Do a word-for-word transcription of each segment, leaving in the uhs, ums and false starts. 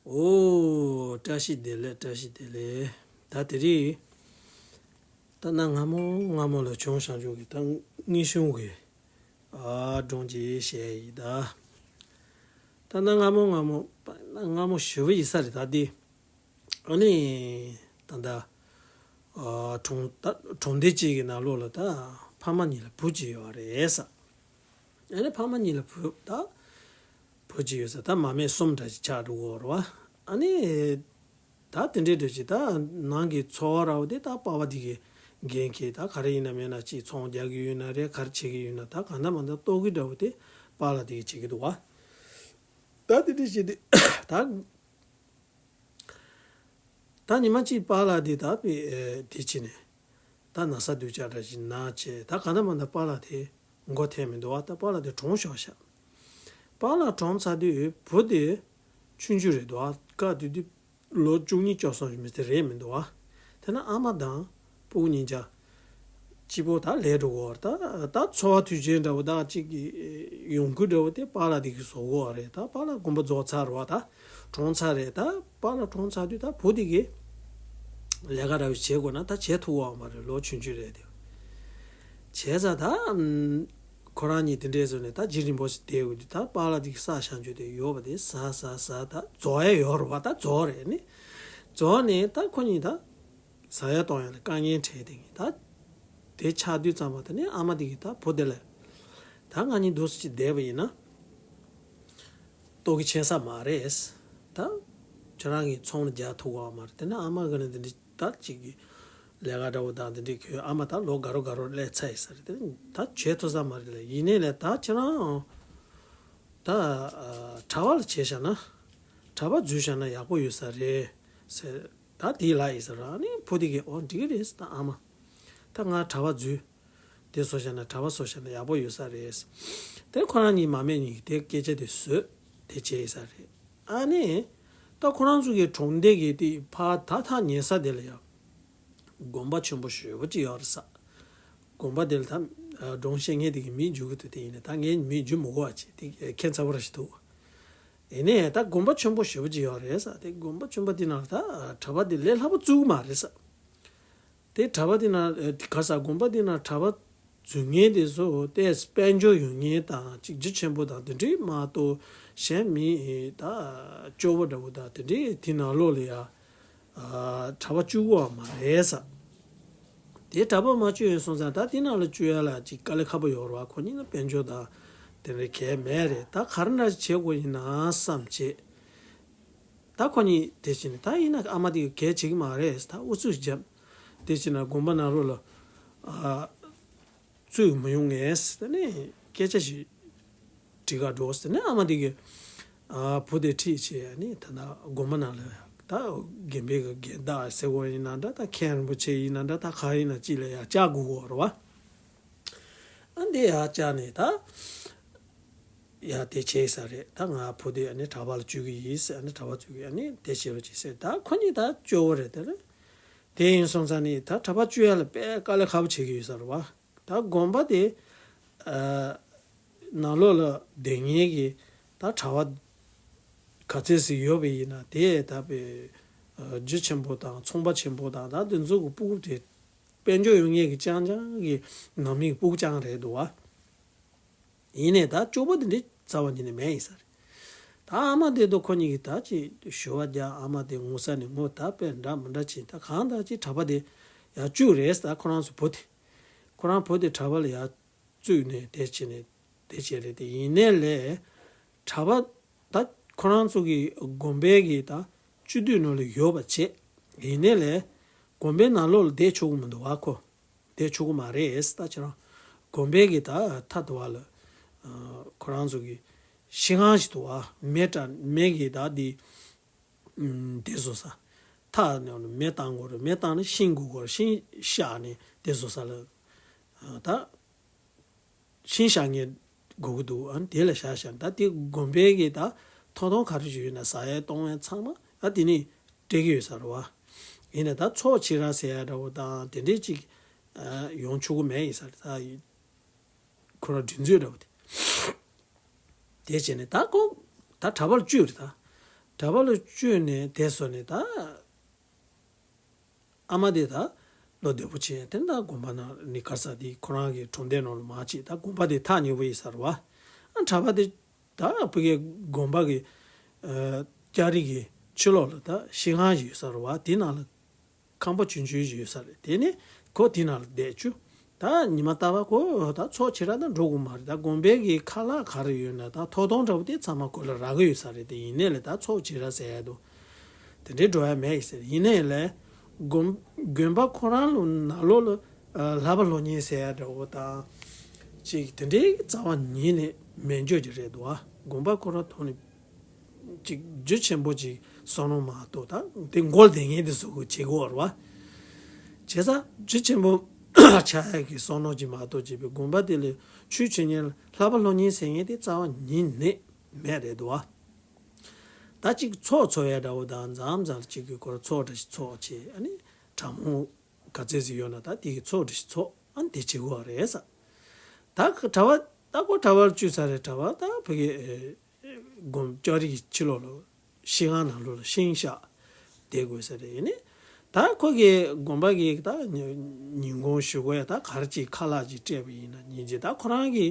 ཨོ། བཀྲ་ཤིས་བདེ་ལེགས། བཀྲ་ཤིས་བདེ་ལེགས། ད་དེ་རིང་ད་གནའ་སྔ་མོ་སྔ་མོ་ལ་བྱུང་བཞག་ཆོག་གི། ད་དངོས་བྱུང་གི་ཨ་སྒྲུང་ཅིག་བཤད་ཡིན་ད། ད་གནའ་སྔ་མོ་སྔ་མོ་གནའ་སྔ་མོ་ཞེ་པོ་ཡིན་ས་རེད་ད་དེ། ཨ་ནི་ད་ལྟ་ཨ་གྲོང་ད་གྲོང་སྡེ་གཅིག་གི་ནང་ལོགས་ལ་ད་ཕ་མ་གཉིས་ལ་བུ་གཅིག་ཡོད་རེད་ས། ཨ་ནི་ཕ་མ་གཉིས་ལ་བུ་ད་བུ་གཅིག་ཡོད་ས། ད་མ་སྨད་གསུམ་འདྲ་ཞིག་ཆགས་འགྲོ་གི་རེད་བ། ཨ་ནི་ད་དེ་འདྲའི་འདྲ་ཞིག་ད་ནང་གི་འཚོ་བ་ར་བ་དེ་ད་པ་ཕ་དེ་གི་འགན་འཁྱེར། ད་ག་རེ་ཡིན་ན་མེད་ན་ཅིག་ཚོང་རྒྱག་གི་ཡོད་ན་རེད། ག་རེ་བྱེད་ཀྱི་ཡོད་ན་ད་གང་ལྟར་མ་ལྟར་ལྟོ་གོས་འདྲ་བོ་དེ་པ་ལགས་དེ་གིས་བྱེད་ཀྱི་འདུག་བ། ད་དེ་འདྲ་ཞིག་དེ་ད། ད་ཉི་མ་གཅིག་པཱ་ལགས་འདི་ད་པེ་ཨེ་དེ་ཕྱིན་ནས་ད་ན་ཚ་སྡུག་ཅག་འདྲ་ཞིག་ན་བྱས། ད་གང་ལྟར་མ་ལྟར་པཱ་ལགས་དེ་མགོ་ཐེག་མི་འདུག་བ། ད་པཱ་ལགས་དེ་གྲོངས་ཤོར་ཤག་པཱ་ལགས་གྲོངས་ཚར་དུས་བུ་དེ་ཆུང་ཆུང་རེད་འདུག་བ། སྐབས་དེ་དུས་ལོ་བཅུ་གཉིས་བཅུ་གསུམ་ཞིག་མི་དེ་རེད་མི་འདུག་བ། དེ་ན་ཨ་མ་དང་སྤུ་གུ་གཉིས་ཆ་གཅིག་པོ་ད་ལས་འགྲོ་གི་ཡོད་རེད། ད་ད་འཚོ་བ་མཐུན་རྐྱེན་འདྲ་བོ་ད་གཅིག་གི་ཡོང་ཁུངས་འདྲ་བོ་དེ་པཱ་ལགས་དེ་གིས་བཟོ་གི་ཡོད་རེད། ད་པཱ་ལགས་དགོངས་པ་རྫོགས་ཚར་རེད་བ། ད་གྲོངས་ཚར་རེད། ད་པཱ་ལགས་གྲོངས་ཚར་དུས་ད་བུ་དེ་གིས་ལས་ཀ་འདྲ་བོ་བྱེད་དགོས་ན་ད་བྱེད་ཐུབ་ཀྱི་ཡོད་མ་རེད། ལོ་ཆུང་ཆུང་རེད་དེ། བྱས་ཙང་ད་ཨམ་ཁོ་རང་གཉིས་དེ་འདྲས་བཟོས་ནས་ད་རྗེས་རིང་པོ་ཞིག་བསྡད་དགོས་དུས་ད་པཱ་ལགས་དེ་གིས་བསགས་བཞག་རྒྱུ་དེ་ཡོད་པ་དེ་ཟ་ཟ་ཟ། ད་རྫོགས་ཡ་ཡོད་རེད་བ། ད་རྫོགས་རེད་ནི། རྫོགས་ནས་ད་ཁོ་གཉིས་ད་ཟ་ཡ་གཏོང་ཡ་ལ་དཀའ་ངལ་འཕྲད་དེ། ད་དེ་ཆགས་དུས་ཙམ་པ་དེ་ནས་ཨ་མ་དེ་གིས་ད་བུ་དེ་ལ་ད་ང་གཉིས་འདུག་སེ་ཅིག་བསྡད་པ་ཡིན་ན་ལྟོ་གོས་ཆད་ས་མ་རེད། ད་ཁྱོད་རང་གིས་ཚོང་རྒྱག་ཐུབ་ཀྱི་ཡོད་མ་རེད། དེ་ནས་ཨ་མ་གིས་ནི་དེ་འདྲ་ད་ཅིག་གི་ལས་ཀ་འདྲ་བོ་དང་དེ་འདྲའི་ཁྱོད་ཨ་མ་ད་ལོ་དགའ་རོགས་དགའ་རོགས་སླེབས་ཚར་ཡིན་ས་རེད། དེ་ནས་ད་བྱེད་ཐུབ་ས་མ་རེད་ལ། ཡིན་ནའི་ལས་ད་ཁྱེད་རང་ད་གྲྭ་པ་ལ་བྱས་བཞག་ན་གྲྭ་པ་འཛུལ་བཞག་ན་ཡག་པོ་ཡོད་ས་རེད་ཟེར། ད་དེ་ལབ་ཡིན་ས་རེད། ཨ་ནི་བུ་དེ་གིས་ཨོ་འགྲིག་གི་རེད་ཟེར། ད་ཨ་མ་ད་ང་གྲྭ་པ་འཛུལ་དེ་བཟོ་བཞག་ན་གྲྭ་པ་བཟོ་བཞག་ན་ཡག་པོ་ཡོད་ས་རེད། དེ་ཁོ་རང་གཉིས་མ་སྨད་གཉིས་ཀྱིས་དེ་སྐད་ཆ་དེ་བཟོས་དེ་བྱས་ཡིན་ས་རེད། ཨ་ནི་ད་ཁོ་རང་ཚོ་གི་གྲོང་སྡེ་གི་དེ་ཕར་ད་ཐག་ཉེ་ས་དེ་ལ་ཡང་དགོན་པ་ཆེན་པོ་ཞེ་པོ་ཅིག་ཡོད་རེད་ས། དགོན་པ་དེ་ལ་ད་སྒྲུང་བཤད་མཁན་དེ་གིས་མིང་བརྗོད་ཀྱི་འདུག་དེ་ཡིན་ནའི་ད་ངས་མིང་བརྗོད་མི་དགོས་པ་བྱས། དེ་ཁྱད་མཚར་པོ་ར་ཞིག་འདུག་ཡིན་ནའི་ད་དགོན་པ་ཆེན་པོ་ཞེ་པོ་ཅིག་ཡོད་རེད་ས། དེ་དགོན་པ་ཆེན་པོ་དེ་ནང་ལ་ད་གྲྭ་པ་དེ་ལས་སླ་པོ་བཙུགས་མ་རེད་ས། དེ་གྲྭ་པ་དེ་ནང་ཨ་ག་ས་དགོན་པ་དེ་ནང་གྲྭ་པ་འཛུལ་མཁན་དེ་ཚོ་ཏོག་ཙམ་དཔལ་འབྱོར་ཡོད་མཁན་དང་གཅིག་རྒྱུ་ཆེན་པོ་དང་དེ་འདྲས་མ་གཏོགས་གཞན་མི་ད་སྐྱོ་པོ་འདྲ་བོ་དང་དེ་འདྲས་དེ་ནང་ལོགས་ལ་ཡ་ཨ་གྲྭ་པ་བཅུག་གི་ཡོད་མ་རེད་ས། དེ་གྲྭ་པ་མ་བཅུག་ཡིན་སོང་ཙང་ད་དེ་ནང་ལ་བཅུག་ཡ་ལ་ཅིག་དཀའ་ལས་ཁག་པོ་ཡོད་རེད་བ། ཁོ་གཉིས་ལ་དཔལ་འབྱོར་དང་དེ་འདྲ་གང་ཡང་མེད་རེད། ད་ག་རེ་འདྲ་བྱེད་དགོས་ཡིན་ན་བསམ་བྱས། ད་ཁོ་གཉིས་དེ་བྱས་ནས་ད་ཡིན་ན་ཨ་མ་དེ་གིས་གང་ཡང་བྱེད་ཀྱི་མ་རེད། ད་ཨུ་ཚུགས་བརྒྱབ། དེ་བྱས་ན་དགོན་པ་ནང་ལོགས་ལ་ཨ་བཙུགས་མི་ཡོང་ངས་ཟེར་ནས་སྐད་ཆ་ཞིག་འདྲི་ག་འགྲོ་ཟེར་ནས་ཨ་མ་དེ་གིས་ཨ་བུ་དེ་ཁྲིད་བྱས་ནས་ད་ལྟ་དགོན་པ་ནང་ལ་ད་དགོན་པའི་གི་དགོན་བདག་ཟེར་བ་ཡིན་ན་འདྲ། ད་མཁན་རིན་པོ་ཆེ་ཡིན་ན་འདྲ། ད་ག་ཡིན་ན་ཅིག་ལ་ཡ་བཅར་དགོས་ཀྱི་ཡོད་རེད་བ། ཨ་འདི་ཡ་བཅར་ནས་ད་ཡ་དེ་བྱས་ས་རེད། ད་ང་བུ་དེ་ཨ་ནི་གྲྭ་པ་ལ་བཅུག་གི་ཡིན་ཟེར། ཨ་ནི་གྲྭ་པ་བཅུག་གི་ཨ་ནི་དེ་བྱེད་རོགས་བྱེད་ཟེར། ད་ཁོ་གཉིས་ད་སྐྱོ་བོ་རེད། དེ་རེད། དེ་ཡིན་སོང་ཙང་ནི་ད་གྲྭ་པ་བཅུག་ཡ་ལ་དཔེ་དཀའ་ལས་ཁག་པོ་བྱེད་ཀྱི་ཡོད་ས་རེད་བ། ད་དགོན་པ་དེ་ཨ་ནང་ལོགས་ལ་སྡོད་མཁན་གྱི་ད་གྲྭ་པ་ག་ཚད་ཞིག་ཡོད་པ་ཡིན་ན་དེ་ད་དཔེ་ཨ་རྒྱུ་ཆེན་པོ་དང་ཚོང་པ་ཆེན་པོ་དང་ད་དེ་ཚོ་གི་སྤུ་གུ་དེ་དཔལ་འབྱོར་ཡོད་མཁན་གྱི་རྐྱང་རྐྱང་གི་ནང་མི་གི་སྤུ་གུ་རྐྱང་རེད་འདུག་བ། ཡིན་ནའི་ད་སྐྱོ་པོ་དེ་འདྲའི་རྩ་བ་ཉིད་ནས་མེད་ཡིན་ས་རེད། ད་ཨ་མ་དེ་ཚོ་ཁོ་གཉིས་ཀྱིས་ད་ཅིག་ཞུ་བ་རྒྱག། ཨ་མ་དེ་ངུ་ས་ནས་ངུ། ད་དཔེ་འདྲ་མི་འདྲ་བྱས། ད་གང་ལྟར་ཅིག་གྲྭ་པ་དེ་ཡར་བཅུག་རེད་ཟེར། ད་ཁོ་རང་ཚོ་བུ་དེ་ཁོ་རང་བུ་དེ་གྲྭ་པ་ལ་ཡར་བཙུགས་ནས་དེ་བྱས་ནས་དེ་བྱས་རེད། དེ་ཡིན་ནའི་ལས་གྲྭ་པ་ད་ཁོ་རང་ཚོ་གི་དགོན་པའི་གི་ད་སྤྱི་འཐུས་ནང་ལ་ཡོད་པ་བྱས། ཡིན་ནའི་ལས་དགོན་པའི་ནང་ལོགས་ལ་བསྡད་ཆོག་གི་མི་འདུག་བ། ཁོ་བསྡད་ཆོག་གི་མ་རེད་ཟེར། ད་ཁྱེད་རང་དགོན་པའི་གི་ད་ཐ་དུ་བ་ལ་ཨ་ཁོ་རང་ཚོ་གི་ཤིང་ཁང་ཞིག་འདུག་བ། མེ་དྲ་མེ་གི་ད་འདི་ཨུམ་དེ་བཟོ་ས། ཐག་ནས་མེ་བཏང་དགོས་རེད། མེ་བཏང་ནས་ཤིང་སྒུག་དགོས་རེད། ཤིང་བཤས་ནས་དེ་བཟོ་ས་ལ་ཨ་ད་ཤིང་བཤས་མཁན་དགོས་ཀྱི་འདུག་ཨ་ནི་དེ་ལ་བཞག་བཞག་ད་དེ་དགོན་པའི་གི་ད་ཐོབ་ཐང་ག་རེ་ཞིག་ཡོད་ན་ཟ་ཡས་གཏོང་ཡས་ཚང་མ་ཨ་དེ་ནས་སྤྲད་ཀྱི་ཡོད་ས་རེད་བ། ཡིན་ནའི་ད་ཚོགས་ཕྱི་ར་ཟེར་ཡ་འདྲ་བོ་དང་དེ་འདྲས་ཅིག་ཨ་ཡོང་ཆོག་གི་མེད་ཡིན་ས་རེད། ད་ཁོ་རང་སྒྲིག་འཛུགས་འདྲ་བོ་དེ། དེ་བྱས་ནས་ད་ཁོ་ད་གྲྭ་པ་ལ་བཅུག་རེད། ད་ གྲྭ་པ་ལ་བཅོལ་ནས་དེ་སོང་ནས་ད། ཨ་མ་དེ་ད་ལོ་བདེ་པོ་བྱས་དེ་ད་དགོན་པ་ནང་ནི་ག་ས་དེ་ཁོ་རང་གི་གྲོང་སྡེ་ནང་ལ་མར་ཅིག་ད་དགོན་པ་དེ་ཐག་ཉེ་པོ་ཡིན་ས་རེད་བ། ཨ་གྲྭ་པ་དེ་ད་ཕ་གི་དགོན་པ་གི་ཨ་ལྕགས་རི་གི་ཕྱི་ལོགས་ལ་ད་ཤིང་ཁང་ཞིག་ཡོད་ས་རེད་བ། དེ་ནང་ལ་ཁང་པ་ཆུང་ཆུང་ཞིག་ཡོད་ས་རེད། དེ་ནས་ཁོ་དེ་ནང་ལ་བསྡད་བཅུག་ད་ཉི་མ་རྟག་པར་ཁོ་ད་ཚོགས་བྱེད་ར་ད་འགྲོ་དགོས་མ་རེད། ད་དགོན་པའི་གི་ཁ་ལག་ག་རེ་ཡོད་ན་ད་ཐོབ་ཐང་འདྲ་པོ་དེ་ཚང་མ་ཁོ་ལ་རག་གི་ཡོད་ས་རེད། དེ་ཡིན་ནའི་ལས་ད་ཚོགས་བྱེད་ར་ཟེར་ཡ་འདུག་དེ་འདྲའི་འགྲོ་ཡ་མེད་ཟེར། ཡིན་ནའི་ལས་དགོན་དགོན་པ་ཁོ་རང་ལ་ནང་ལོགས་ལ་ཨ་བསླབ་པ་སློབ་གཉེར་ཟེར་ཡ་འདྲ་པོ་དང་ཅིག་དེ་འདྲའི་རྩ་བ་ཉིད་ནས་མེད་འཇོག་གི་རེད་འདུག་ཨ་དགོན་པ་ཁོ་རང་ཐོག་ནས་ཅིག་རྒྱུ་ཆེན་པོ་ཅིག་བསམ་བློ་མ་གཏོགས་ད་དེ་མགོ་ལ་བསྡད་མཁན་དེ་ཚོ་གི་བྱེད་སྒོ་རེད་བ། བྱས་ཙང་རྒྱུ་ཆེན་པོ་ཆགས་ཡ་གི་བསམ་བློ་ཅིག་མ་གཏོགས་བྱས་པའི་དགོན་པ་དེ་ལ་ཆོས་ཆོས་ཉན་བསླབ་པ་སློབ་གཉེར་ཟེར་མཁན་དེ་རྩ་བ་ཉིད་ནས་མེད་རེད་འདུག་བ། ད་ཅིག་ཚོགས་འཚོགས་ཡ་འདྲ་བོ་དང་མཚམས་མཚམས་ཅིག་གི་སྐོར་ཚོགས་འདྲ་ཞིག་ཚོགས་བྱས་ཨ་ནི་གྲྭ་མོ་ག་ཚད་ཅིག་ཡོད་ན་ད་དེ་གི་ཚོགས་འདྲ་ཞིག་ཚོགས་ཨ་ནི་དེ་བྱེད་དགོས་རེད་ས། ད་གྲྭ་པ་ད་ཁོ་གྲྭ་པར་བཅུག་ས་རེད། གྲྭ་པ་ད་ཕ་གི་དགོན་ལྕགས་རི་གི་ཕྱི་ལོགས་ལ་ཤིང་ཁང་ནང་ལོགས་ལ་ཤིང་བཤགས་བསྡད་དགོས་ས་རེད། ཡིན་ནའི་ད་ཁོ་གི་དགོན་པ་གི་ད་ཉིན་གུང་ཞོགས་ཀས་ད་ག་རེ་ཅིག་ཁ་ལག་ཅིག་སྤྲད་པ་ཡིན་ན་ཉིན་གཅིག་ད་ཁོ་རང་གི་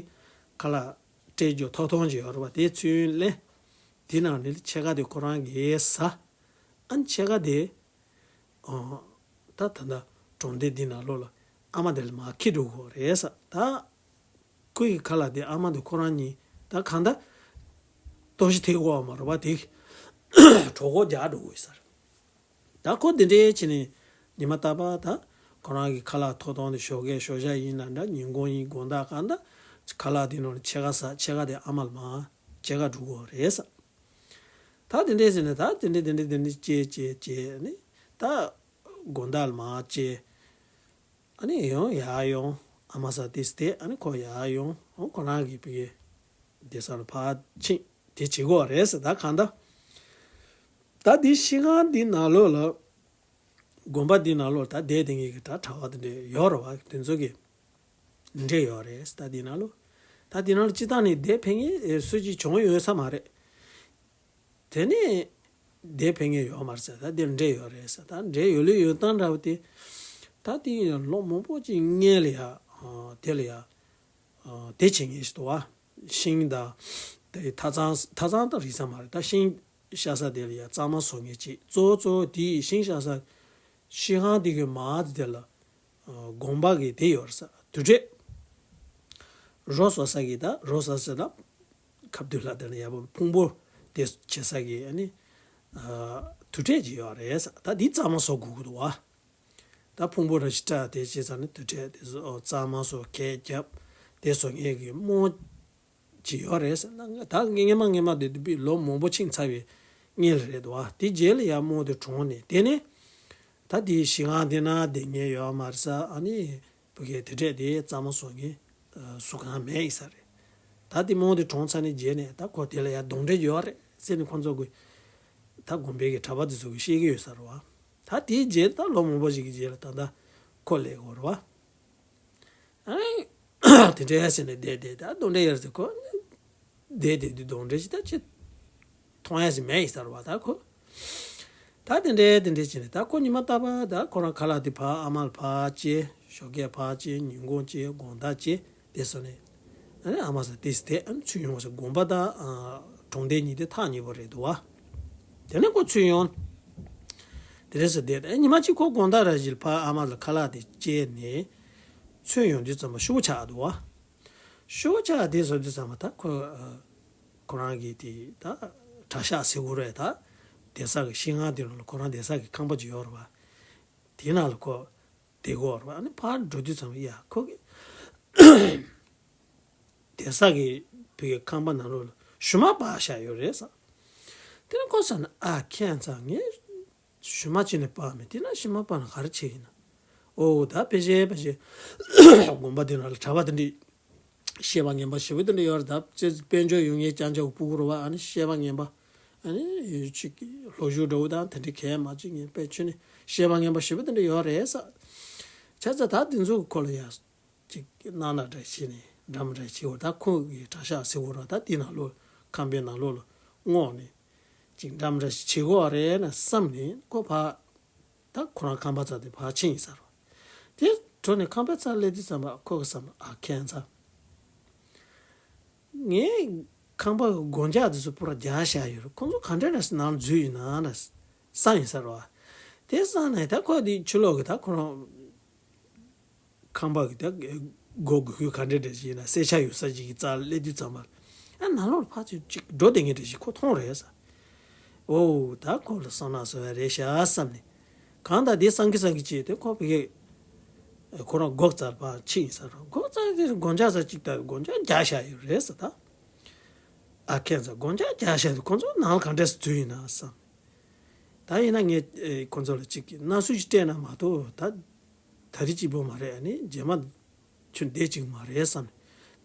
ཁ་ལག་སྤྲད་རྒྱུ་ཐོབ་ཐང་ཅིག་ཡོད་རེད་པ། དེ་ཚུར་ལེན། དེ་ནང་ནས་ཕྱེད་ཀ་དེ་ཁོ་རང་གིས་ཟ། ཨ་ནི་ཕྱེད་ཀ་དེ་ཨོ་ད་ད་ལྟ་གྲོང་སྡེ་འདི་ནང་ལོགས་ལ་ཨ་མ་དེ་ལ་མར་འཁྱེར་འགྲོ་དགོས་རེད་ས། ད་ཁོ་ཡི་ཁ་ལག་དེ་ཨ་མ་དེ་ཁོ་རང་གཉིས་ད་གང་ལྟར་ལྟོགས་ཤི་ཐེབས་ཀྱི་ཡོད་མ་རེད་པ། དེ་གྲོད་ཁོག་རྒྱགས་འགྲོ་དགོས་ས་རེད། ད་ཁོ་འདི་འདྲའི་བྱས་ནས་ཉི་མ་རྟག་པར་ད་ཁོ་རང་གི་ཁ་ལག་ཐོབ་ཐང་དེ་ཞོགས་ཀས་ཞོགས་ཇ་ཡིན་ན་འདྲ་ཉིན་གུང་ཡིན་དགོང་དག་གང་ལྟར་ཁ་ལག་དེ་ནང་ནས་ཕྱེད་ཀ་ཟ། ཕྱེད་ཀ་དེ་ཨ་མ་ལ་མར་སྐྱེལ་ག་འགྲོ་དགོས་རེད་ས། ད་དེ་འདྲས་ཟེར་ནས་ད་དེ་འདྲས་དེ་འདྲས་དེ་འདྲས་བྱས་བྱས་བྱས་ནས་ད་དགོང་དག་ལ་མར་བྱས། ཨ་ནི་ཡང་ཡར་ཡོང་ཨ་མ་ས་དེ་སྟེ་ཨ་ནི་ཁོ་ཡར་ཡོང་ཨོ་ཁོ་རང་གི་བུ་གའི་བསྡད་ས་ལ་ཕར་ཕྱིན་དེ་བྱེད་དགོས་རེད་ཟེར། ད་གང་ལྟར་ད་དེ་ཤིང་ཁང་འདི་ནང་ལོགས་ལ་དགོན་པ་འདི་ནང་ལོགས་ད་བསྡད་བསྡད་མཁན་གྱི་ད་གྲྭ་པ་དེ་འདྲས་ཡོད་རེད་བ། དེ་ཚོ་གི་འདྲེ་ཡོད་རེད། ད་འདི་ནང་ལོགས་ད་འདི་ནང་ལ་སྤྱིར་བཏང་ནས་བསྡད་ཕན་མཁན་སུ་གཅིག་བྱུང་ཡོད་ས་མ་རེད། དེ་ནས་བསྡད་ཕན་མཁན་ཡོད་མ་རེད་ཟེར། ད་འདིར་འདྲེ་ཡོད་རེད་ཟེར། ད་འདྲེ་ཡོད་ལུགས་ཡོད་སྟངས་འདྲ་བོ་དེ་ད་དེ་ལོ་མང་པོ་ཅིག་སྔོན་ལ་ཡ་དེ་ལ་ཡ་དེ་བྱེད་མཁན་ཞིག་འདུག་བ། ཤིང་དང་དེ་ཐ་ཚང་ཐ་ཚང་ད་རིག་ས་མ་རེད། ད་ཤིང་བཤའ་ས་དེ་ལ་ཡ་གཙང་མ་བཟོ་མཁན་ཅིག་གཙོ་བོ་གཙོ་བོ་དེ་ཤིང་བཤའ་ས་ཤིང་ཁང་དེ་གི་མར་དེ་ལ་དགོན་པ་གི་དེ་ཡོད་རེད་ས། དུར་ཁྲོད། རོ་བཟོ་ས་གི་ད་རོ་བཟོ་ས་ན་ཁ་བསྡུ་ལ་དེ་ན་ཡག་པོ་ཕུང་པོ་དེ་བྱེད་ས་གི་ཨ་ནི་དུར་ཁྲོད་ཅིག་ཡོད་རེད་ས། ད་འདི་གཙང་མ་བཟོ་དགོས་ཀྱི་འདུག་བ། ད་ཕུང་པོ་ར་ཞིག་སྤྲད་དེ་བྱས་ཙང་ནི་དུར་ཁྲོད་དེ་བཟོ་གཙང་མ་བཟོ་གད་རྒྱབ་དེ་བཟོ་མཁན་གི་རྨོ་ཅིག་ཡོད་རེད་ཟེར་ན། ད་སྔན་མ་སྔན་མ་དེ་དུས་ལོ་མང་པོ་ཕྱིན་ཚར་བའི་སྔོན་ལ་རེད་འདུག་བ། དེ་རྗེས་ལ་ཡར་རྨོ་དེ་གྲོངས་ནས་དེ་ནས་ད་དེའི་ཤིང་ཁང་དེ་ན་བསྡད་མཁན་ཡོད་མ་རེད་ས། ཨ་ནི་བུ་གའི་དུར་ཁྲོད་དེ་གཙང་མ་བཟོ་མཁན་བཟོ་ཁང་མེད་ཡིན་ས་རེད། ད་དེ་རྨོ་དེ་གྲོངས་ཚར་ནས་རྗེས་ནས་ད་ཁོ་དེ་ལ་ཡར་གདོན་འདྲེ་ཡོད་རེད་ཟེར་ནས་ཁོ་ཚོ་གི་ད་དགོན་པའི་གི་གྲྭ་པ་དེ་ཚོ་གི་བཤད་ཀྱི་ཡོད་ས་རེད་བ། ད་དེའི་རྗེས་ད་ལོ་མང་པོ་ཞིག་གི་རྗེས་ལ་ད་ལྟ་ཁོ་སླེབས་ཡོད་རེད་བ། ཨ་ནི་དེ་འདྲའི་ཟེར་ནས་བསྡད་བསྡད་ད་གདོན་འདྲེ་ཡོད་རེད་ཟེར། ཁོ་བསྡད་བསྡད་དུས་གདོན་འདྲེ་ཞིག་ད་ཅི་མཐོང་ཡ་ཞིག་མེད་ཡིན་ས་རེད་བ། ད་ཁོ་ད་དེ་འདྲའི་དེ་འདྲའི་བྱས་ནས་ད་ཁོ་ཉི་མ་རྟག་པར་ད་ཁོ་རང་ཁ་ལག་དེ་ཕར་ཨ་མ་ལ་ཕར་བྱེད། ཞོགས་ཀས་ཕར་བྱེད། ཉིན་གུང་བྱེད། དགོང་དག་བྱེད། དེ་སོང་ནས་ཨ་ནི་ཨ་མ་ས་དེ་སྟེ་ཨ་ནི་ཚུར་ཡོང་བ་ས། དགོན་པ་དང་གྲོང་སྡེ་གཉིས་དེ་ཐག་ཉེ་པོ་རེད་འདུག་བ། དེ་ནས་ཁོ་ཚུར་ཡོང་། དེ་རེད་ཟེར་བསྡད། ཨ་ཉི་མ་གཅིག་ཁོ་དགོང་དག་ར་བཞིན་ཕར་ཨ་མ་ལ་ཁ་ལག་དེ་བྱས་ནས་ཚུར་ཡོང་དུས་ཙམ་པ་ཤོག་བུ་ཆག་འདུག་བ། ཤོག་བུ་ཆག་དེ་བཟོ་དུས་ཙམ་པ་ད་ཁོ་ཁོ་རང་གི་དེ་ད་གྲྭ་ཤག་ཟེར་དགོས་རེད། ད་བསྡད་ས་གི་ཤིང་ཁང་དེ་ནང་ལ་ཁོ་རང་བསྡད་ས་གི་ཁང་པ་ཅིག་ཡོད་རེད་བ། དེ་ནང་ལ་ཁོ་བསྡད་ཀྱི་ཡོད་རེད་བ། ཨ་ནི་ཕར་འགྲོ་དུས་ཙམ་པ་ཡ་ཁོ་གི་བསྡད་ས་གི་བུ་གའི་ཁང་པ་ནང་ལོགས་ལ་ཞུན་མ་སྦས་བཞག་ཡོད་རེད་ཟེར། དེ་ནས་ཁོ་ཟེར་ན་ཨ་ཁྱད་མཚར། ངས་ཞུན་མ་ཅི་ནས་སྦས་མེད། དེ་ན་ཞུན་མ་སྦས་ན་ག་རེ་བྱེད་ཡིན་ན། ཨོ་ད་ཕལ་ཆེར་ཕལ་ཆེར་དགོན་པ་དེ་ནང་ལ་གྲྭ་པ་དེ་འདྲས་བཤད་པ་ངན་པ་ཞེ་པོ་དེ་འདྲས་ཡོད་རེད། ད་ཅེས་དཔལ་འབྱོར་ཡོད་མཁན་རྐྱང་རྐྱང་གི་སྤུ་གུ་རེད་བ། ཨ་ནི་བཤད་པ་ངན་པ་ཨ་ནི་ཡུལ་གཅིག་གི་ལོ་རྒྱུས་འདྲ་བོ་དང་དེ་འདྲས་གས་མ་བྱེད་མཁན་དཔེ་ཆོས་ནི་བཤད་པ་ངན་པ་ཞེ་པོ་དེ་འདྲས་ཡོད་རེད་ཟེར། བྱས་ཙང་ད་དེ་ཚོ་གི་ཁོ་ལ་ཡ་ཅིག་གནང་ན་འདྲ་བྱས་ནས་འདྲ་མི་འདྲ་བྱེད་འོ། ད་ཁོ་གི་གྲྭ་ཤག་ཟེར་འོ་ར་ད་དེ་ནང་ལོགས་ཁང་པའི་ནང་ལོགས་ལ་བསྔོགས་ནས་ ཅིག་འགྲམ་འདྲ་ཞིག་བྱེད་དགོས་རེད་ན་བསམ་ནས་ཁོ་ཕར། ད་ཁོ་རང་ཁང་པ་རྩ་དེ་ཕར་ཕྱིན་ཡིན་ས་རེད་བ། དེ་འགྲོ་ནས་ཁང་པའི་རྩར་སླེབས་དུས་ཙམ་པ་ཁོ་གི་བསམ་ཨ་ཁྱད་མཚར། ངའི་ཁང་པ་གི་སྒོ་འཇགས་དེ་ཚོ་པུ་ར་རྒྱག་བཞག་ཡོད་རེད། ཁོང་ཚོ་ག་འདྲ་འདྲ་ཞིག་ནང་འཛུལ་ཡིན་ན་ན་བསམ་ཡིན་ས་རེད་བ། དེ་བསམ་ནས་ད་ཁོ་དེ་ཕྱི་ལོགས་གི་ད་ཁོ་རང་ཁང་པ་གི་ད་སྒོ་སྒུག་ཁུལ་ག་འདྲ་འདྲ་ཞིག་ཡིན་ན་གསལ་ཆ་ཡོད་ས་ཞིག་གི་རྩར་སླེབས་དུས་ཙམ་པ། ཨ་ནང་ལོགས་ལ་ཕར་ཚུར་ཅིག་འགྲོ་བསྡད་མཁན་འདྲ་ཞིག་ཁོ་མཐོང་རེད་ས། ཨོ་ད་ཁོ་ལ་བསམ་ན་བཟོ་ཡ་རེད་ཤག་བསམ་ནས། གང་ལྟར་དེ་བསམ་གི་བསམ་གི་བྱས་ཏེ་ཁོ་ཕ་གི་ཁོ་རང་སྒོ་རྩར་ཕར་ཕྱིན་ཡིན་ས་རེད། སྒོ་རྩར་དེ་སྒོ་འཇགས་ས་ཅིག་ད་སྒོ་འཇགས་རྒྱག་བཞག་ཡོད་རེད་ས་ད། ཨ་ཁྱད་མཚར། སྒོ་འཇགས་རྒྱག་བཞག་དུས་ཁོ་ཚོ་ནང་ལ་ག་འདྲས་སེ་འཛུལ་ཡིན་ན་བསམ། ད་ཡིན་ན་ངས་ཨེ་ཁོ་ཚོ་ལ་ཅིག་གི་སྣ་སུ་ཞིག་སྤྲད་ན་མ་གཏོགས་ད་ད་རེས་གཅིག་པོ་མ་རེད། ཨ་ནི་རྗེས་མ་ཁྱོད་བསྡད་ཅིག་མ་རེད་བསམ་ནས།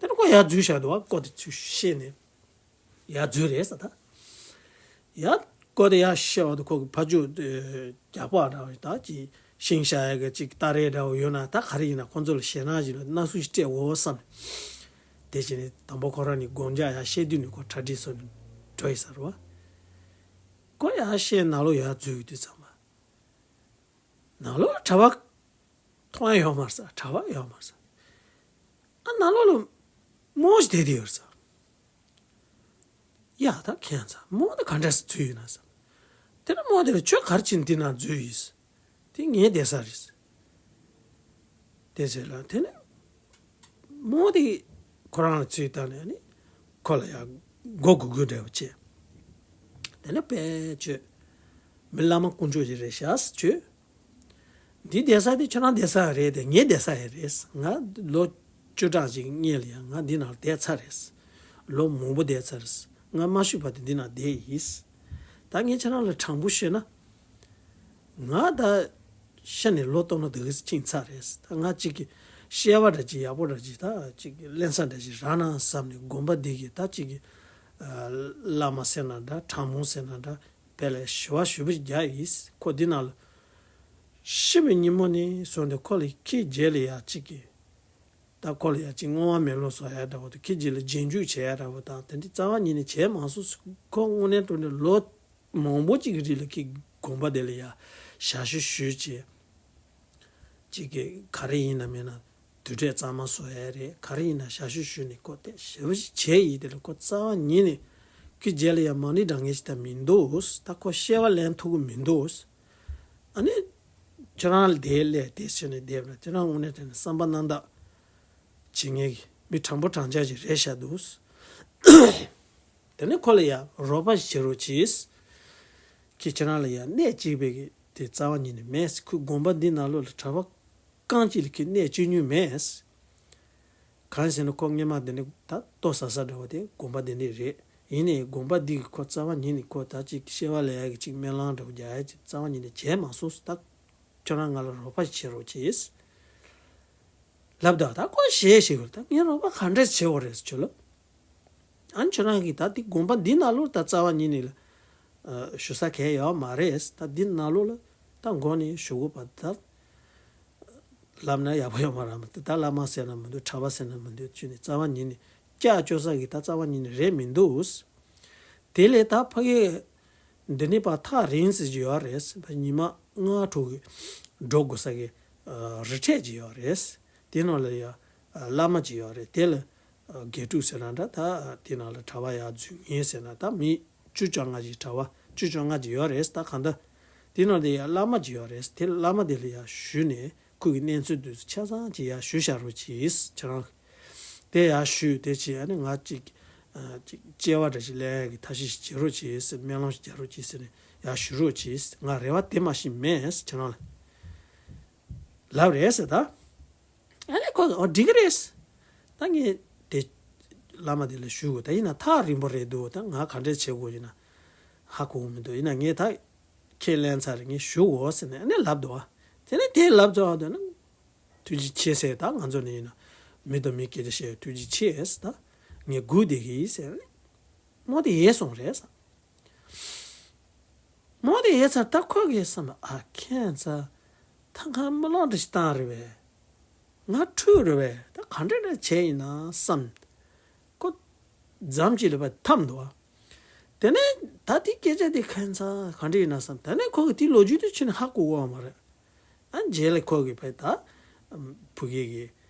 དེ་ནས་ཁོ་ཡར་འཛུལ་བཞག་འདུག་བ། སྒོ་དེ་ཚུར་ཕྱེ་ནས་ཡར་འཛུལ་རེད་ས་ད། ཡར་སྒོ་དེ་ཡར་ཕྱེ་བ་དང་ཁོ་གི་ཕ་ཇོ་དེ་རྒྱགས་པ་འདྲ་བ་ད་ཅིག་ཤིང་བཤའ་ཡ་གི་ཅིག་སྟ་རེ་འདྲ་བོ་ཡོད་ན་ད་ག་རེ་ཡིན་ན་ཁོ་ཚོ་ལ་ཞེད་སྣང་ཞིག་ལ་སྣ་སུ་ཞིག་སྤྲད་འོ་བསམ་ནས། དེ་བྱས་ནས་དང་པོ་ཁོ་རང་ནི་སྒོ་འཇགས་ཡར་ཕྱེ་དུས་ནས་ཁོ་གྲ་སྒྲིག་བཟོས་ནས་འགྲོ་ཡི་ས་རེད་བ། སྒོ་ཡར་ཕྱེ་ནང་ལོགས་ཡར་འཛུལ་དུས་ཙམ་པ། ནང་ལོགས་ལ་གྲྭ་པ་མཐོང་ཡ་ཡོད་མ་རེད་ས། གྲྭ་པ་ཡོད་མ་རེད་ས། ཨ་ནང་ལོགས་ལ་རྨོ་ཞིག་བསྡད་དེ་ཡོད་རེད་ས། ཡ་ད་ཁྱད་མཚར། རྨོ་དེ་ག་འདྲས་སེ་འཛུལ་ཡིན་ན་བསམ། དེ་ནས་རྨོ་དེ་ལ་ཁྱོད་ག་རེ་བྱས་ནས་འདི་ནང་འཛུལ་ཡིན། དེ་ངའི་བསྡད་ས་རེད། དེ་ཟེར་ལ་དེ་ནས་རྨོ་དེ་ཁོ་རང་ལ་ཚུར་བལྟས་ནས་ཨ་ནི་ཁོ་ལ་ཡ་མགོ་སྒུར་སྒུར་འདྲ་བོ་བྱས། དེ་ནས་དཔེ་ཁྱོད་མི་བླ་མ་དཀོན་མཆོག་ཅིག་རེད་ཤག་ཟེར་ཁྱོད། འདི་བསྡད་ས་དེ་ཁྱོད་རང་བསྡད་ས་རེད་དེ་ངའི་བསྡད་ས་ཡང་རེད། ང་ལོ་བཅུ་གྲངས་ཅིག་སྔོན་ལ་ཡང་ང་འདི་ནང་བསྡད་ཚར་རེད། ལོ་མང་པོ་བསྡད་ཚར་རེད། ང་མ་ཤི་བར་དུ་འདི་ནང་བསྡད་ཡིན། ད་ངས་ཁྱེད་རང་ལ་དྲང་པོ་ཤོད་ན། ང་ད་ཤི་ནས་ལོ་སྟོང་ལ་དུ་གི་ཕྱིན་ཚར་རེད། ད་ང་གཅིག་གི་སྐྱེ་བ་འདྲ་ཅིག་ཡག་པོ་འདྲ་ཅིག་ད་གཅིག་གི་ལེན་ས་འདྲ་ཅིག་རག་ན་བསམ་ནས་དགོན་པ་འདི་གི་ད་གཅིག་གི་བླ་མ་ཟེར་ན་འདྲ་གྲྭ་མང་ཟེར་ན་འདྲ་དཔེ་ལ་ཞུ་བ་ཞུ་བ་རྒྱག་ཡིན། ཁོ་འདི་ནང་ལ་ཤི་བའི་ཉིན་མོ་ནས་བཟུང་སྟེ་ཁོ་ལ་ཁྱི་རྗེས་ལ་ཡ་གཅིག་གི་ད་ཁོ་ལ་ཡ་གཅིག་བསྔོ་བ་སྨོན་ལམ་སོགས་ཡ་འདྲ་བོ་དང་ཁྱི་རྗེས་ལ་རྗེས་འཇུག་བྱེད་ཡ་འདྲ་བོ་དང་དེ་འདྲའི་རྩ་བ་ཉིད་ནས་བྱས་མ་སོང་། ཁོ་དངོས་གནས་དྲང་གནས་ལོ་མང་པོ་གཅིག་གི་རིང་ལ་ཁྱི་དགོན་པ་དེ་ལ་ཡ་ཞབས་ཞུ་ཞུས་བྱས། གཅིག་གི་ག་རེ་ཡིན་ན་མིན་ན་དུས་དྲན་གཙང་མ་བཟོ་ཡ་རེད། ག་རེ་ཡིན་ན་ཞབས་ཞུ་ཞུས་ནས་ཁོ་དེ་ཞབས་ཞུ་བྱས་ཡིན། དེ་ལ་ཁོ་རྩ་བ་ཉིད་ནས་ཁྱི་རྗེས་ལ་ཡ་མ་ཎི་བགྲང་མཁན་ཞིག་ད་མི་འདུག་ད་ཁོ་སྐྱེ་བ་ལེན་ཐུབ་ཀྱི་མི་འདུག་ཨ་ནི་ཁྱོད་རང་ལ་དེ་སླེབས་དེ་བྱས་ནས་བསྡད་པ་ཁྱོད་རང་དངོས་གནས་དྲང་གནས་བསམ་པ་རྣམ་དག་བྱེད་མཁན་གྱི་མི་དྲང་པོ་དྲང་བཞག་ཅིག་རེད་ཤག་འདུག་དེ་ནས་ཁོ་ལ་ཡ་རོགས་པ་ཞིག་བྱེད་རོགས་གྱིས། ཁྱེད་ཁྱེད་རང་ལ་ཡ་གནས་གཅིག་པའི་གི་དེ་རྩ་བ་ཉིད་ནས་མེད། ཁོའི་དགོན་པ་འདི་ནང་ལོགས་ལ་གྲྭ་པ་རྐང་གཅིག་ལ་ཁྱེད་གནས་བཅུག་མྱོང་མེད། གང་ཟེར་ན་ཁོ་སྔོན་མ་འདི་ནས་ད་ལྟོ་ཟ་ས་འདྲ་བོ་དེ་དགོན་པ་འདི་ནས་རེད། ཡིན་ནའི་དགོན་པ་འདི་གི་ཁོ་རྩ་བ་ཉིད་ནས་ཁོ་ད་ཅིག་སྐྱེ་བ་ལེན་ཡ་གི་ཅིག་སྨོན་ལམ་འདྲ་བོ་རྒྱག་ཡ་ཅིག་རྩ་བ་ཉིད་ནས་བྱས་མ་སོང་། ད་ཁྱོད་རང་ང་ལ་རོགས་པ་ཞིག་བྱེད་རོགས་གྱིས། ལབ་ད་ད་ཁོ་ཞེད་ཞེད་གི་ད་ངས་རོགས་པ་ག་འདྲས་བྱེད་དགོས་རེད་ཟེར་ལབ། ཨ་ནི་ཁྱོད་རང་གིས་ད་འདི་དགོན་པ་འདི་ནང་ལོགས་ད་རྩ་བ་ཉིད་ནས་ལ་ཞུ་ས་གང་ཡོད་མ་རེད། ད་འདི་ནང་ལོགས་ལ་ད་མགོ་ནས་ཞུ་དགོས་པ་ད་ལབ་ན་ཡག་པོ་ཡོད་མ་རེད། མ་ད་བླ་མ་ཟེར་ན་མི་འདུག་གྲྭ་པ་ཟེར་ན་མི་འདུག་ཁྱོད་ནི་རྩ་བ་ཉིད་ནས་སྐྱག་བཅོ་ས་གི་ད་རྩ་བ་ཉིད་ནས་རེད་མི་འདུག་དེ་ལས་ད་ཕ་གི་འདི་ནས་ཕར་ཐག་རིང་ཙམ་ཅིག་ཡོད་རེད། ཉི་མ་ལྔ་དྲུག་གི་འགྲོ་དགོས་ས་གི་རི་ཁྲོད་ཅིག་ཡོད་རེད། དེ་ནང་ལ་ཡ་བླ་མ་ཅིག་ཡོད་རེད། དེ་ལ་དགེ་ཕྲུག་ཟེར་ན་འདྲ་ད་དེ་ནང་ལ་གྲྭ་པ་ཡར་འཛུལ་མཁན་ཟེར་ན་ད་མི་བཅུ་བཅོ་ལྔ་ཅིག་གྲྭ་པ་བཅུ་བཅོ་ལྔ་ཅིག་ཡོད་རེད། ད་གང་ལྟར་དེ་ནང་ལ་ཡ་བླ་མ་ཅིག་ཡོད་རེད། དེ་བླ་མ་དེ་ལ་ཡ་ཞུས་ནས་ཁོ་གི་གནས་ཚུལ་དེ་ཚོ་ཆ་ཚང་ཅིག་ཡར་ཞུ་བཞག་རོགས་གྱིས་ཁྱེད་རང་། དེ་ཡར་ཞུས་དེ་བྱས་ཨ་ནི་ང་ཅིག་ཅིག་སྐྱེ་བ་འདྲ་ཞིག་ལེན་ཡ་གི་ཐབས་ཤེས་ཤིག་བྱེད་རོགས་གྱིས་ཟེར། སྨོན་ལམ་ཞིག་རྒྱག་རོགས་གྱིས་ཟེར་ནས་ཡར་ཞུ་རོགས་གྱིས། ང་རེ་བ་དེ་མ་ཞིག་མེད་ཁྱེད་རང་ལ་ལབ་རེད་ཟེར་ད། ཨ་ནི་ཁོ་ཨོ་འགྲིག་གི་རེད། ད་ངས་དེ་བླ་མ་དེ་ལ་ཞུ་དགོས། ད་ཡིན་ན་ཐག་རིང་པོ་རེད་འདུག་ད་ང་ག་འདྲས་བྱེད་དགོས་ཡིན་ན་ཧ་གོ་གི་མི་འདུག་ཡིན་ན་ངས་ད་ཁས་ལེན་ཚར་རེད། ངས་ཞུ་དགོས་ཟེར་ནས་ཨ་ནི་ལབ་འདུག་བ། དེ་ནས་དེ་ལབ་ཚར་བ་དེ་ན། ཐུགས་རྗེ་ཆེ་ཟེར། ད་ང་ཚོ་ནི་ཡིན་ན་མི་དང་མི་སྐད་ཆ་བཤད་ཐུགས་རྗེ་ཆེ་ཟེར། ད་ངས་སྒུག་བསྡད་ཀྱི་ཡིན་ཟེར། རྨོ་དེ་ཡལ་སོང་རེད་ཟེར། རྨོ་དེ་ཡལ་ཚར་ད་ཁོ་གིས་བསམ་པ་ཨ་ཁྱད་མཚར། ད་ང་རྨི་ལམ་འདྲ་ཞིག་བཏང་རེད་པས། ང་འཁྲུལ་རེད་པས། ད་ག་འདྲ་འདྲ་བྱས་ཡིན་ན་བསམ། ཁོ་འཛུམ་གྱིས་ལབ་པ་འཐམས་འདུག་བ། དེ་ནས་ད་ ད་དེ་སྐད་ཆ་དེ་ཁ་ཚ་ག་འདྲ་ཡིན་ན་བསམ། ད་ནས་ཁོ་གི་དེ་ལོ་རྒྱུས་དེ་ཕྱིན་ཧ་གོ་གོ་བ་མ་རེད། ཨ་རྗེས་ལ་ཁོ་གི་བས་ད་བུ་གའི་གི་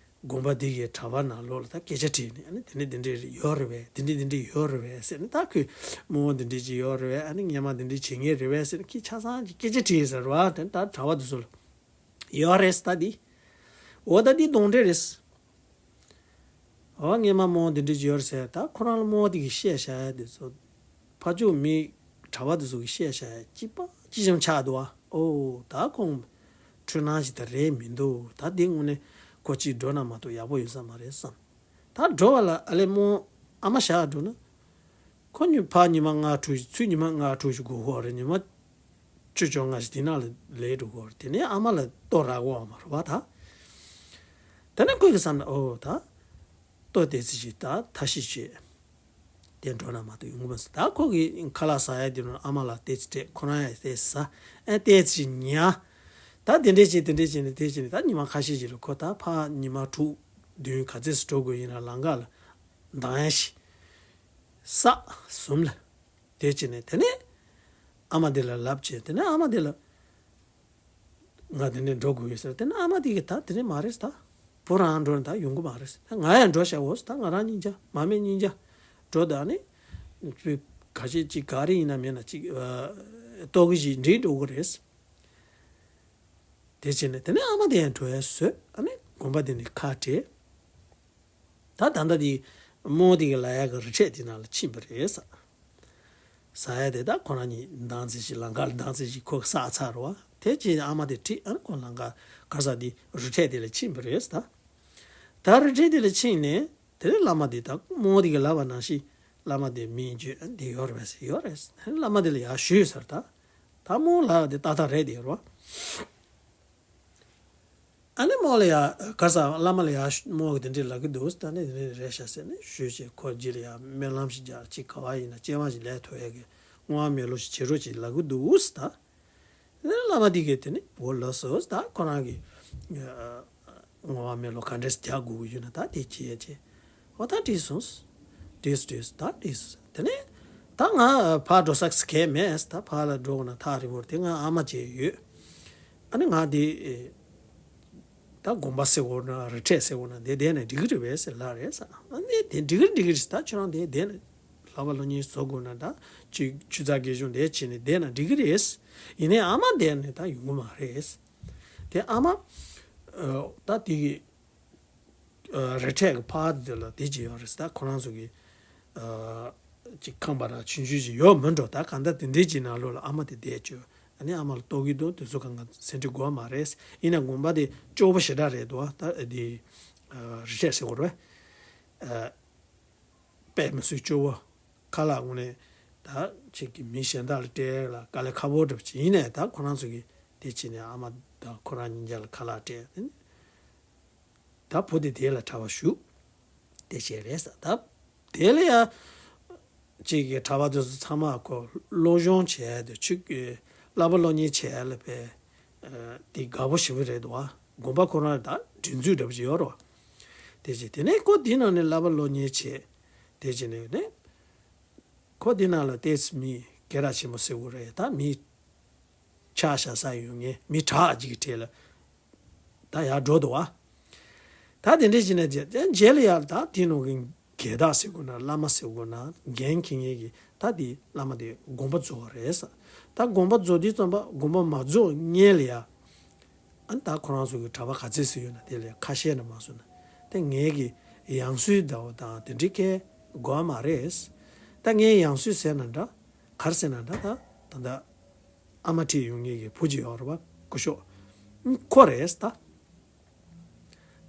དགོན་པ་འདི་གའི་གྲྭ་པ་ནང་ལོགས་ལ་ད་སྐད་ཆ་དྲིས་ནས། ཨ་ནི་དེ་འདྲ་དེ་འདྲ་ཡོད་རེད་པས། དེ་འདྲ་དེ་འདྲ་ཡོད་རེད་པས་ཟེར་ནས། ད་ཁོས་རྨོ་མོ་འདི་འདྲ་ཅིག་ཡོད་རེད་པས། ཨ་ནི་སྔོན་མ་འདི་འདྲ་བྱེད་མཁན་རེད་པས་ཟེར་ནས་ཁོས་ཆ་ཚང་གི་སྐད་ཆ་དྲིས་ཟེར་བ། དེ་ད་གྲྭ་པ་དེ་ཚོ་ལ་ཡོད་རེད་ད་འདི། འོ་ད་འདི་གདོན་འདྲེ་རེད། འོ་སྔོན་མ་རྨོ་མོ་འདི་འདྲ་ཅིག་ཡོད་རེད་ཟེར། ད་ཁོ་རང་ལ་རྨོ་མོ་དེ་གིས་བཤད་བཞག་ཡ་དེ་ཚོ། ཕར་ཕྱོགས་མི་གྲྭ་པ་དེ་ཚོ་གིས་བཤད་བཞག་ཡ་ཅི་པ་ཅི་བྱུང་ཆགས་འདུག་ཨ། ཨོ་ད་ཁོང་འཁྲུལ་སྣང་ཞིག་ད་རེད་མི་འདུག་ད་འདི་དངོས་གནས་ཁོ་གཅིག་འགྲོ་ན་མ་གཏོགས་ཡག་པོ་ཡོད་ས་མ་རེད་བསམ། ད་འགྲོ་བ་ལ་ཨ་ལས་རྨོ་མོ་ཨ་མ་བཞག་འགྲོ་ན། ཁོ་ཉི་ཕར་ཉི་མ་ལྔ་དྲུག་ཞིག་ཚུར་ཉི་མ་ལྔ་དྲུག་ཞིག་སྒུག་དགོས་རེད། ཉི་མ་བཅུ་བཅོ་ལྔ་ཞིག་དེ་ནང་ལ་ལས་འགྲོ་དགོས་རེད། དེ་ནས་ཨ་མ་ལ་ལྟོ་རག་གོ་བ་མ་རེད་པ་ད། དེ་ནས་ཁོ་གི་བསམ་ན་ཨོ་ད་ལྟོ་དེ་ཚོ་ཞིག་ད་ཐབས་ཤེས་བྱེད། དེ་འགྲོ་ན་མ་གཏོགས་ཡོང་གི་མ་སོང་། ད་ཁོ་གིས་ཁ་ལག་ཟ་ཡ་དེ་ནང་ཨ་མ་ལ་ཏོག་ཙམ་སྤྲད། ཁོ་རང་ཡང་ཏོག་ཙམ་ཟ། ཨེ་ཏོག་ཙམ་ཉལ། ད་དེ་འདྲས་བྱས་དེ་འདྲས་བྱས་ནས་དེ་བྱས་ནས་ད་ཉི་མ་ཁ་ཤས་ཤིག་ལ་ཁོ་ད་ཕར་ཉི་མ་དྲུག་བདུན་ག་ཚོད་ཙམ་འགྲོ་དགོས་ཡིན་ན་ལམ་ཁ་ལ་འདང་ཡ་ཞིག་ས་གསུམ་ལ། དེ་བྱས་ནས་དེ་ནས་ཨ་མ་དེ་ལ་ལབ་བྱས། དེ་ནས་ཨ་མ་དེ་ལ། ང་དེ་ནས་འགྲོ་དགོས་ཡོད་ཟེར། དེ་ནས་ཨ་མ་དེ་གིས་ད་དེ་ནས་མ་རེད་ད། བུ་རང་འགྲོ་ན་ད་ཡོང་གི་མ་རེད། ད་ང་ཡང་འགྲོ་བྱའོ། ད་ང་རང་གཉིས་ཆ་མ་སྨད་གཉིས་ཆ་འགྲོ། ད་ནི་ཁ་ཤས་ཅིག་ག་རེ་ཡིན་ན་མིན་ན་ཅིག་ཨ་ལྟོ་གོས་ཞིག་འགྲིག་འགྲོ་གི་རེད། དེ་བྱས་ནས་དེ་ནས་ཨ་མ་དེ་ཡང་འགྲོ་ཡ་བཟོས། ཨ་ནི་དགོན་པ་དེ་ནས་ཁ་བྲལ། ད་ད་ལྟ་དེ་རྨོ་མོ་དེ་གིས་ལབ་ཡ་གི་རི་ཁྲོད་དེ་ནང་ལ་ཕྱིན་པ་རེད་ཟེར། ཟ་ཡ་དེ་ད་ཁོ་རང་གཉིས་འདང་ཙམ་ཞིག་ལམ་ཁ་ལ་འདང་ཙམ་ཞིག་ཁོ་གིས་ཟ་ཚར་བ། དེ་རྗེས་ཨ་མ་དེ་ཁྲིད། ཨ་ནི་ཁོ་ལམ་ཁ་ག་ས་དེ་རི་ཁྲོད་དེ་ལ་ཕྱིན་པ་རེད་ཟེར། ད་རི་ཁྲོད་དེ་ལ་ཕྱིན་ནས་དེ་ནས་བླ་མ་དེ་ད་རྨོ་མོ་དེ་གིས་ལབ་པ་ནང་བཞིན་བླ་མ་དེ་མིང་བརྗོད། ཨ་འདི་ཡོད་རེད་པས་ཟེར། ཡོད་རེད་ཟེར། བླ་མ་དེ་ལ་ཡར་ཞུས་ཟེར། ད་ད་རྨོ་མོ་ལབ་ཡ་དེ་ཏག་ཏག་རེད་དེ་ཡོད་རེད་པ། ཨ་ནི་རྨོ་མོ་ལ་ཡ་ག་ས་བླ་མ་ལ་ཡ་རྨོ་མོ་གིས་དེ་འདྲས་ལབ་ཀྱི་འདུག་ད་ནི་དེ་འདྲས་རེད་ཤག་ཟེར་ནས་ཞུས་བྱས། ཁོ་རྗེས་ལ་ཡ་སྨོན་ལམ་ཞིག་རྒྱག། ཅིག་ག་བ་ཡིན་ན་སྐྱེ་བ་ཞིག་ལེན་ཐུབ་ཡ་གི་བསྔོ་བ་སྨོན་ལམ་ཞིག་བྱེད་རོགས་ཅིག་ལབ་ཀྱི་འདུག་ད། ཨ་ནི་བླ་མ་དེ་གིས་དེ་ནས་འོ་ལགས་སོ། ད་ཁོ་རང་གིས་བསྔོ་བ་སྨོན་ལམ་ག་འདྲས་རྒྱག་དགོས་ཀྱི་ཡོད་ན་ད་དེ་བྱེད་ཡ་བྱེད། འོ་ད་འགྲིག་སོང་། འགྲིག་སོང་། འགྲིག་སོང་། ད་འགྲིག་སོང་། དེ་ནས་ད་ང་ཕར་འགྲོ་ས་གང་ཡང་མེད། ད་ཕར་ལ་འགྲོ་དགོས་ན་ཐག་རིང་པོ་རེད། དེ་ང་ཨ་མ་བྱས་ཡོད། ཨ་ནི་ང་དེ་ད་དགོན་པ་ཟེར་དགོས་ན་རི་ཁྲོད་ཟེར་དགོས་ན་དེ་བསྡད་ན་འགྲིག་གི་རེད་པས་ཟེར་ལབ་རེད་ཟེར། ཨ་ནི་དེ་འགྲིག་གི་རེད། འགྲིག་གི་རེད་ཟེར། ད་ཁྱོད་རང་དེ་བསྡད་ན་བསླབ་པ་སློབ་གཉེར་བཟོ་དགོས་ན་ད་ཅིག་ཆུ་ཚོད་བརྒྱད་གཞུང་དེ་བྱས་ནས་བསྡད་ན་འགྲིག་གི་རེད། ཡིན་ནའི་ཨ་མ་བསྡད་ནས་ད་ཡོང་གི་མ་རེད། དེ་ཨ་མ་ད་དེ་གི་རི་ཁྲོད་ཀྱི་ཕར་དེ་ལ་དེ་ཅིག་ཡོད་རེད་ཟེར། ད་ཁོ་རང་ཚོ་གི་ཅིག་ཁང་པ་ར་ཆུང་ཆུང་ཅིག་ཡོད་མི་འགྲོ། ད་གང་ལྟར་དེ་འདྲའི་ཅིག་ནང་ལོགས་ལ་ཨ་མ་དེ་བསྡད་བཅུག་ཨ་ནི་ཨ་མ་ལ་ལྟོ་གོས་དང་དེ་ཚོ་གང་ག་སེམས་ཁྲལ་དགོས་མ་རེད། ཡིན་ན་དགོན་པ་དེ་སྐྱོ་པོ་ཞེ་དྲག་རེད་འདུག་ད་དེ་རི་ཁྲོད་ཟེར་དགོས་རེད། དཔེ་མི་སྲིད་སྐྱོ་བོ། ཁ་ལག་དངོས་གནས་ད་ཅིག་གི་མི་གཞན་དག་ལ་སྤྲད་ལ་དཀའ་ལས་ཁག་པོ་འདྲ་པོ་ཅིག་ཡིན་ནའི་ད་ཁོ་རང་ཚོ་གིས་དེ་བྱས་ནས་ཨ་མ་དང་ཁོ་རང་གཉིས་ཆ་ལ་ཁ་ལག་སྤྲད། ད་བུ་དེ་དེ་ལ་གྲྭ་པ་ཞུགས། དེ་བྱས་རེད་ཟེར། ད་དེ་ལ་ཡ་ཅིག་གི་གྲྭ་པ་དེ་ཚོ་ཚང་མ་ཁོ་སློབ་སྦྱོང་བྱས་ཏེ་ཆོས་ཀྱི་བསླབ་པ་སློབ་གཉེར་བྱས་ལ་བས། དེ་དགའ་པོ་ཞེ་པོ་རེད་འདུག་བ། དགོན་པ་ཁོ་རང་ད་སྒྲིག་འཛུགས་འདྲ་པོ་ཅིག་ཡོད་རེད་བ། དེ་བྱས་དེ་ནས་ཁོ་དེ་ནང་ནས་བསླབ་པ་སློབ་གཉེར་བྱས། དེ་བྱས་ནས་ནས་ཁོ་དེ་ནང་ལ་ཏོག་ཙམ་མི་སྐད་གྲགས་ཆེན་པོ་ཟེར་དགོས་རེད། ད་མི་ཆ་བཞག་ས་ཡོད་མཁན་མི་དྲག་ཅིག་གི་གྲས་ལ་ད་ཡར་འགྲོ་འདུག་བ། ད་དེ་འདྲ་བྱས་ནས་རྗེས་རྗེས་ལ་ཡར་ད་དེ་ནང་གི་དགེ་བདག་ཟེར་དགོས་ན་བླ་མ་ཟེར་དགོས་ན་འགན་འཁྱེར་མཁན་གྱི་ད་དེ་བླ་མ་དེ་དགོངས་པ་རྫོགས་པ་རེད་ཟེར། ད་དགོངས་པ་རྫོགས་དུས་ཙམ་པ་དགོངས་པ་མ་རྫོགས་སྔོན་ལ་ཡ། ཨ་ནི་ད་ཁོ་རང་ཚོ་གི་གྲྭ་པ་ག་ཚོད་ཙམ་ཡོད་ན་དེ་ལ་ཡ་ཁ་ཤས་ན་མ་སོང་ན་དེ་ངེད་ཀྱི་ཡང་སྲིད་ཟླ་བ་དང་དེ་འདྲའི་སྐད་དགོས་པ་མ་རེད། ད་ངའི་ཡང་སྲིད་ཟེར་ན་འདྲ་ག་རེ་ཟེར་ན་འདྲ་ད་ད་ད། ཨ་མ་ཁྲིད་ཡོང་མཁན་གྱི་བུ་ཅིག་ཡོད་རེད་བ། སྐུ་ཞབས། ཁོ་རེད་ད།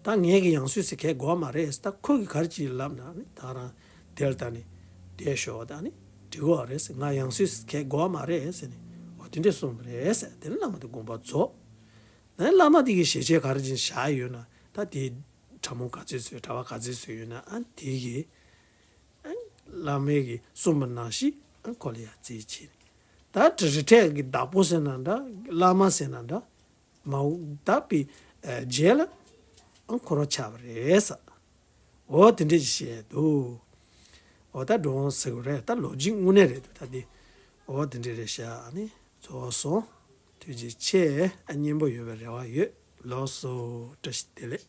ད་ངེད་ཀྱི་ཡང་སྲིད་ཟེར་གས་དགོས་མ་རེད་ད། ཁོ་གིས་ག་རེ་ཅིག་ལབ་ན་ནི་ད་རང་དེ་ལ་ད་ནི་བསྡད་ཤོག་ད་ནི་འགྲིག་གོ་རེད། ང་ཡང་སྲིད་ཟེར་གས་དགོས་མ་རེད་ཟེར་ནས་འོ་དེ་འདྲས་གསུངས་པ་རེད་ཟེར། དེ་ནས་བླ་མ་དེ་དགོངས་པ་རྫོགས། ད་ནི་བླ་མ་དེ་གིས་ཞལ་ཆད་ག་རེ་ཅིག་བཞག་ཡོད་ན་ད་དེ་གྲྭ་མོ་ག་ཚོད་ཚོད་གྲྭ་པ་ག་ཚོད་ཚོད་ཡོད་ན་ཨ་དེ་གིས། བླ་མས་ཀྱིས་གསུངས་པ་ནང་བཞིན་ཁོ་ལ་ཡ་རྩིས་བྱས། ད་རི་ཁྲོད་ཀྱི་བདག་པོ་ཟེར་ན་འདྲ་བླ་མ་ཟེར་ན་འདྲ་མ་འོངས་ད་པའི་རྗེས་ལ་ཁོ་རང་ཆགས་པ་རེད་ས། འོ་དེ་འདྲས་ཞིག་བཤད་འདུག་འོ་ད་འགྲོ་འོང་ཟེར་དགོས་རེད། ད་ལོ་རྒྱུས་དངོས་གནས་རེད་འདུག་ད་དེ། འོ་དེ་འདྲ་རེད་ཤག་ཨ་ནི་རྫོགས་སོང་། ཐུགས་རྗེ་ཆེ། ཨ་སྙན་པོ་ཡོད་པའི་རེ་བ་ཡོད། ལགས་སོ། བཀྲ་ཤིས་བདེ་ལེགས།